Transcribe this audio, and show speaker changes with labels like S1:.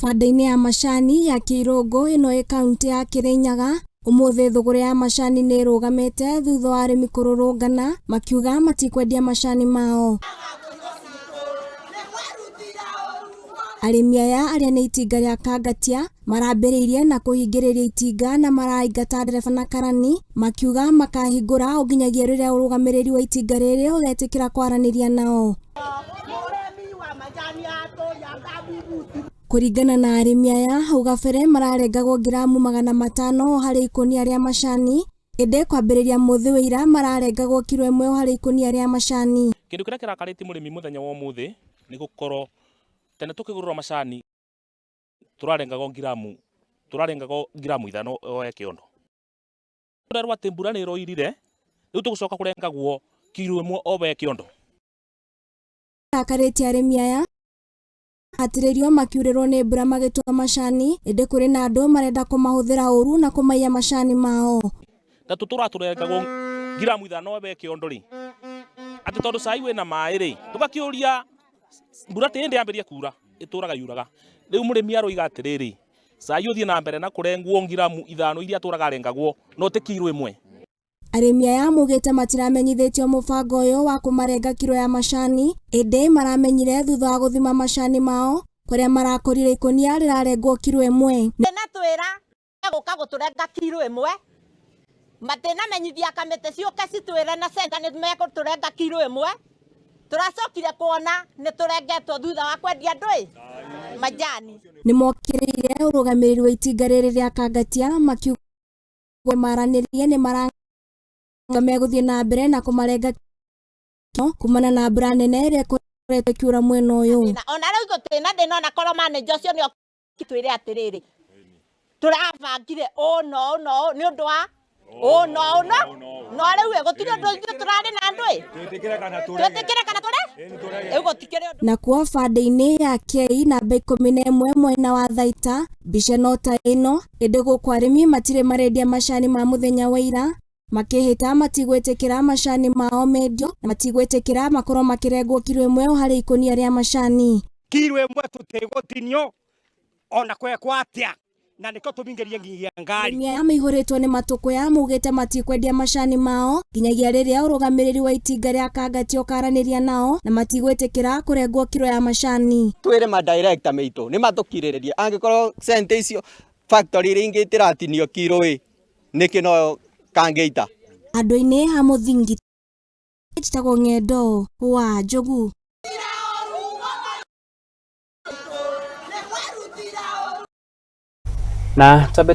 S1: Banda-inĩ ya macani ya Kĩirũngũ ĩno ĩ kaũntĩ ya Kĩrĩnyaga, ũmũthĩ thũgũrĩ ya macani nĩ ĩrũgamĩte thutha wa arĩmi kũrũrũngana makiuga matikwendia macani mao. Arĩmi aya arĩa nĩ itinga rĩa Kangatia marambĩrĩirie na kũhingĩrĩria itinga na maraingata ndereba na karani makiuga makahingũra o nginyagia rĩrĩa ũrũgamĩrĩri wa itinga rĩrĩ ũgetĩkĩra kwaranĩria nao. Kũringana na arĩmi aya, hau kabere mararengagwo ngiramu 500 o harĩ ikũnia rĩa macani, ĩndĩ kwambĩrĩria mũthĩ wa ira mararengagwo kiro 1 o harĩ ikũnia rĩa macani.
S2: Kĩndũ kĩrĩa kĩrakarĩtie mũrĩmi mũthenya wa ũmũthĩ nĩ gũkorwo tene tũkĩgũrĩrwo macani tũrarengagwo ngiramu 5 o kĩondo. Tũrerwo atĩ mbura nĩ ĩroirire, rĩu tũgũcoka kũrengagwo kiro 1 o we kĩondo.
S1: Rakarĩtie arĩmi aya hatĩrĩrio makiurĩrwo nĩ mbura magĩtua macani, ĩndĩ kũrĩ na andũ marenda kũmahũthĩra ũru na kũmaiya macani mao.
S2: Na tũtũra tũrengagwo ngiramu 5 we kĩondo rĩ, atĩ tondũ cai wĩna maĩ rĩ, tũgakĩũria mbura tĩ hĩndĩ yambĩrĩria kura, ĩtũraga yuraga. Rĩu mũrĩmi aroiga atĩrĩrĩ, cai ũthiĩ na mbere na kũrengwo ngiramu 5 iria atũraga arengagwo, no ti kiro 1.
S1: Arĩmi aya maugĩte matiramenyithĩtio mũbango ũyũ wa kũmarenga kiro ya macani, ĩndĩ maramenyire thutha wa gũthima macani mao kũrĩa marakorire ikũnia rĩrarengwo kiro 1.
S3: Na twĩra gũka gũtũrenga kiro 1, matinamenyithia kamĩtĩ ciũke citwĩre na centa nĩ megũtũrenga kiro 1. Tũracokire kuona nĩ tũrengetwo thutha wa kwendia ndũĩ majani.
S1: Nĩ mokĩrĩire ũrũgamĩrĩri wa itinga rĩrĩ rĩa Kangatia makiuga maranĩrie nĩ maranga megũthiĩ na mbere na kũmarenga kumana na mbura nene ĩrĩa ĩkoretwo ĩkiura mwena ũyũ.
S3: Ona rĩu gũtirĩ na thĩna, ona korwo manager ũcio nĩ okĩtwĩre atĩrĩrĩ, tũrabangire ũũ na ũũ na ũũ nĩ ũndũ wa ũũ na ũũ no rĩu gũtirĩ ũndũ ithuĩ tũrarĩ na andũ ĩ twĩtĩkĩre kana tũre rĩu gũtikĩrĩ ũndũ.
S1: Nakuo banda-inĩ ya K namba 11 mwena wa Thaita mbica no ta ĩno, ĩndĩ gũkũ arĩmi matirĩ marendia macani ma mũthenya wa ira, makĩhĩta matigwĩtĩkĩra macani mao mendio na matigwĩtĩkĩra makorwo makĩrengwo kiro 1 o harĩ ikũnia rĩa macani.
S4: Kiro 1 tũtigũtinio ona kwekwo atĩa, na nĩkĩo tũmingĩrie nginyagia ngari.
S1: Arĩmi aya maihũrĩtwo nĩ matũkũya maugĩte matikwendia macani mao nginyagia rĩrĩa ũrũgamĩrĩri wa itinga rĩa Kangatia ũkaranĩria nao na matigwĩtĩkĩra kũrengwo kiro ya macani.
S5: Twĩre ma director meitũ nĩ matũkirĩrĩrie, angĩkorwo cente icio factory iria ingĩ itiratinio kiro ĩ nĩkĩ no Kangeita.
S1: Andũ-inĩ a mũthingi njĩtagwo Ng'endo wa Njogu.
S6: Na tambe